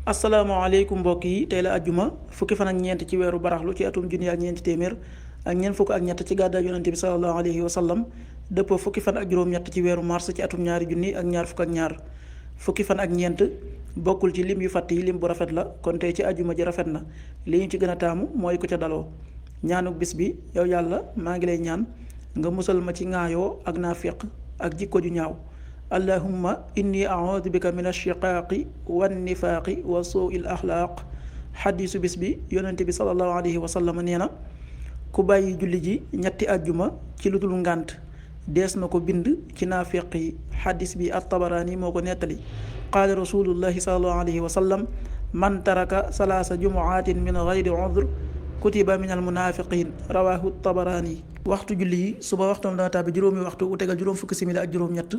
asalaamaaleykum mbokk yi tey la ajjuma fukki fan ak ñeent ci weeru baraxlu ci atum junni ak ñeenti téeméer ak ñeent fukk ak ñett ci gàddaay yonente bi sallallahu alayhi wa sallam dëppoo fukki fan ak juróom-ñett ci weeru mars ci atum ñaari junni ak ñaar fukk ak ñaar fukki fan ak ñeent bokkul ci lim yu fàtt yi lim bu rafet la kon tey ci ajjuma ji rafet na li ñu ci gën a taamu mooy ku ca daloo ñaanuk bis bi yow yàlla maa ngi lay ñaan nga musal ma ci ŋaayoo ak naafiq ak jikko ju ñaaw allahumma inni audu bika min alchiqaaqi wannifaaqi wa suu il axlaaq xadiisu bis bi yonente bi salallahu alayhi wa sallam nee na ku bàyyi julli ji ñetti àjjuma ci lu dul ngànt dees na ko bind ci naafiq yi xadis bi at-Tabaraani moo ko nettali qaala rasulullahi salallahu alayhi wa sallam man taraka salaasa jumuaatin min gayri udr kutiba min al munaafiqiin rawaahu Tabaraani. waxtu julli yi suba waxtoom dana tàbbi juróomi waxtu wu tegal juróom fukki simili ak juróom-ñett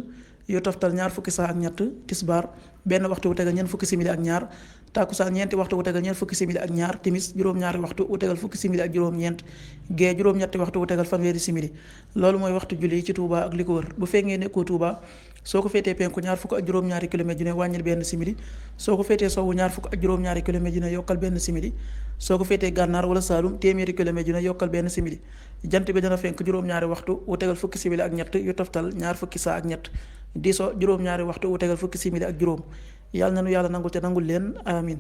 yu toftal ñaar fukki saa ak ñett tisbaar benn waxtu wu tegal ñeent fukki simili ak ñaar tàkkusaan ñeenti waxtu wu tegal ñeent fukki simili ak ñaar timis juróom-ñaari waxtu wu tegal fukki simili ak juróom-ñeent gee juróom-ñetti waxtu wu tegal fanweeri simili loolu mooy waxtu julli yi ci Touba ak li ko wër bu fekkee nekkoo Touba soo ko féetee penku ñaar fukk ak juróom-ñaari kilomètre ju ne wàññil benn simili soo ko féetee sowwu ñaar fukk ak juróom-ñaari kilomètre ju ne yokkal benn simili soo ko féetee gànnaar wala Saalum téeméeri kilomètre ju ne yokkal benn simili jant bi dana fenk juróom-ñaari waxtu wu tegal fukki simili ak ñett yu toftal ñaar fukki saa ak ñett di so juróom-ñaari waxtu wu tegal fukki simili ak juróom yàlla na nu yàlla nangul te nangul leen amin